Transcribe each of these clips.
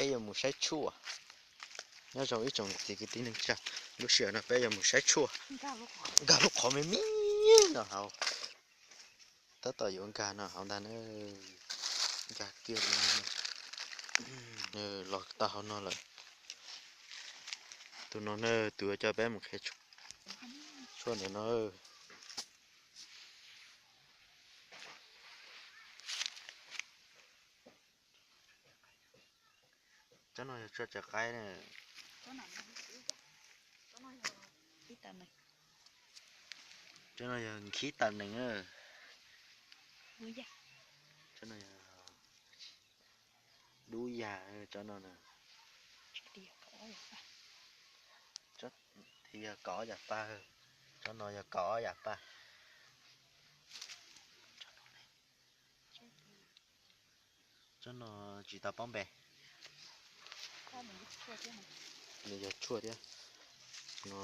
Peb yuav mus saib tshuaj. Nyob zoo ib tsoom niam txiv kwv tij neej tsa, lub sij hawm no peb yuav mus saib tshuaj. Nkag lub qhov me me no hauv. Tab tom yuav nkag no hauv ntag na. Nkag kiag li no. Los tau hauv no lawm. Tus no na, tus coj peb mus qhia tshuaj ntawm no. Tsob no yog tshuaj tsaws qaib na. Tsob no yog nkhib tawm nees na. Tsob no yog dub yag, tsob no na. Tsob no yog kaum ob yam paj, tsob no yog kaum ob yam paj. Tsob no tsis tau paub npe. Nws yog tshuaj thiab. No,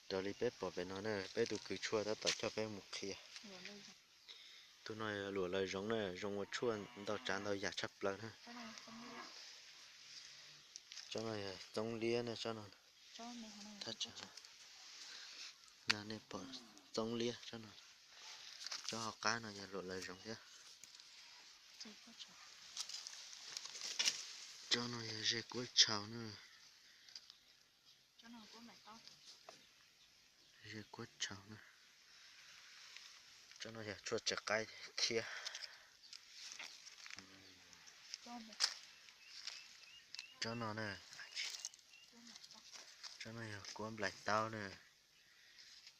raws li peb pom pem no na, peb tus kws tshuaj tab tom coj peb mus qhia. Tus no yog luam lawv zoov na, zoo ua tshuaj ntau tsav ntau yam tshaj plaws na. Tsob no yog txoob liab na, tsob no. Nej pom txoob liab tsob no. Tsob hauv qab no yog luam lawv zoov thiab. Tsob no yog zej kuab tshau na. Zej kuab tshau na. Tsob no yog tshuaj tsaws qaib thiab. Tsob no na, tsob no yog kuab nplaim taub na.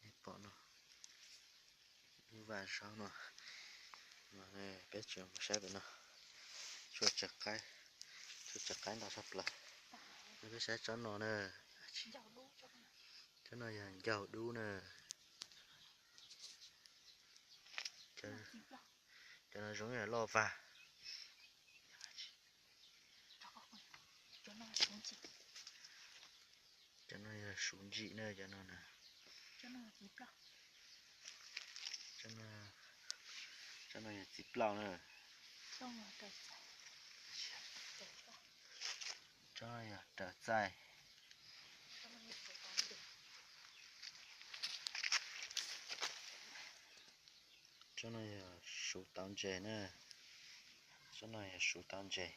Nej pom no, lub vaj zaub no. Peb tseem mus saib pem no. Tshuaj tsaws qaib, tshuaj tsaws qaib ntau tshaj plaws. Peb saib tsob no na. Tsob no yog ncaug dub na. Cov no zoo yam loj vag. Cov no yog suv ntsim na, cov no na. Cov no yog txiv plaub na. Tsob no yog raws txaij. Tsob no yog suv tauv ntses na. Tsob no yog suv tauv ntses.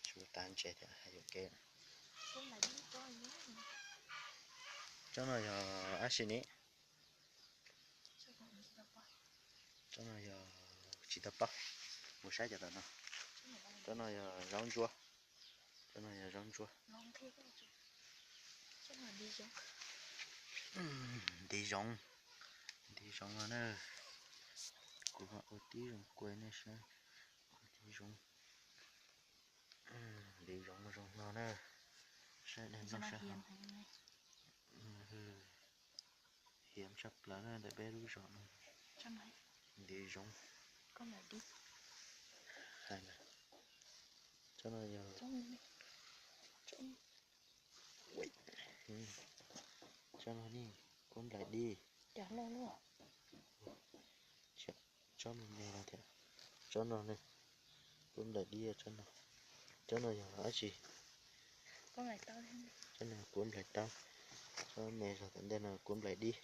Suv tauv ntses thiab hais yuam kev. Tsob no yog dab tsi ne? Tsob no yog tsis tau paub, mus saib cov tom no. Tsob no yog zaub ntsuab. Tsob no yog zaub ntsuab. Ntiv zoov, ntiv zoov no na. Kuv mam ua tib zoo kua nej saib. Ntiv zoov, ntiv zoov zoo no na. Saib dej noj saib haus. Hiam tshaj plaws na ntawm peb lub zos no. Ntiv zoov. Tsob no yog, tsob no ne, kuab nplaim dib. Tsob me me no thiab. Tsob no ne, kuab nplaim dib tsob no. Tsob no yog dab tsi? Tsob no kuab nplaim taub. Tsob me zog tom ntej no kuab nplaim dib.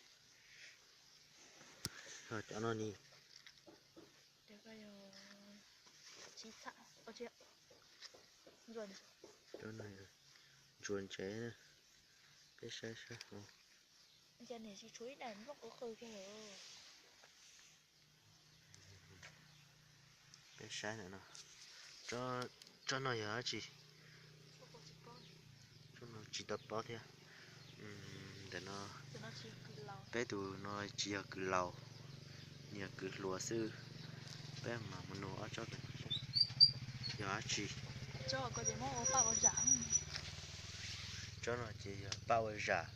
Ho cov no ne? Cov no yog ntsuas ntsev na. Peb saib saib. Peb saib ntawm no. Tsob no yog dab tsi? Tsob no tsis tau paub thiab. Ntawm no peb tus no tsis yog kws laus, nws yog kws hluas xwb. Peb mam mus nug ob tsob ntawm no seb yog dab tsi. Tsob no ces yog paj ua zam.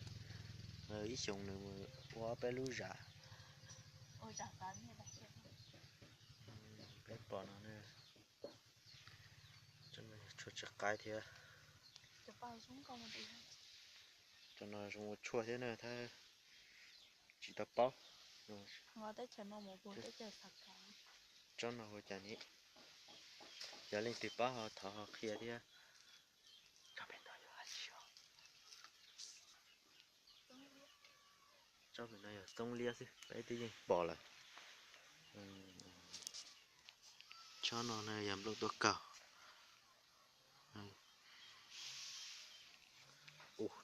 Ib xyoos nws mus ua ob peb lub zam. Peb pom no, tshuaj tsis qaib thiab. Cov no zoo ua tshuaj thiab na, tab tsis tau paub. Tsob no ua cas ni? Yog leej twg paub ho thov ho qhia thiab. Tsob pem no yog txoob liab xwb, peb twb yeej pom lawm. Tsob no na yog nplooj tuaj kaug.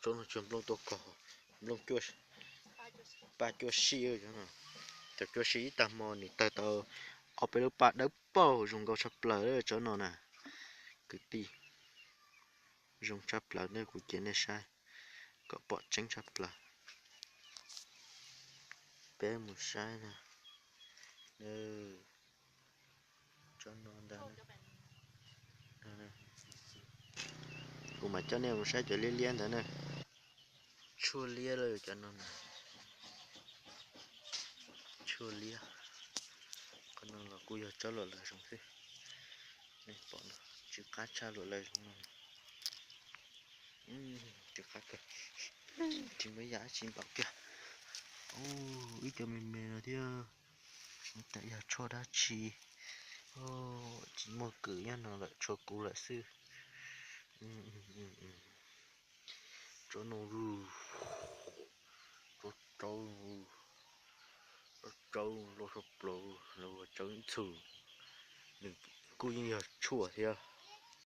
Tsob no tsuas nplooj tuaj kaug, nplooj paj cuaj sij. Cov cuaj sij ib tag hmo nws tawg tau ob peb lub paj dawb paug, zoo nkauj tshaj plaws tsob no na kwv tij. Zoo tshaj plaws na, kuv cia nej saib kom pom tseeb tshaj plaws. Peb mus saib na. Tsob no ntag. Kuv mam coj nej mus saib cov liab liab ntawd na. Tshuaj liab lawm cov no na. Tshuaj liab. Qhov no los kuj yog tsob luam lawv zoo xwb. Nej pom no, tsw qab tshaj luam lawv zoo no. Tsw qab kawg. Tsis muaj yam dab tsi npaum kiag. Ib co me me no thiab. Tsis tas yog tshuaj dab tsi. Tsis muaj kwv nyob no lawm, tshuav kuv lawm xwb. Tsob no, tsob tsawb, tsob tsawb loj tshaj plaws, lawv ua tsawb ntxhw. Nws kuj yeej yog tshuaj thiab.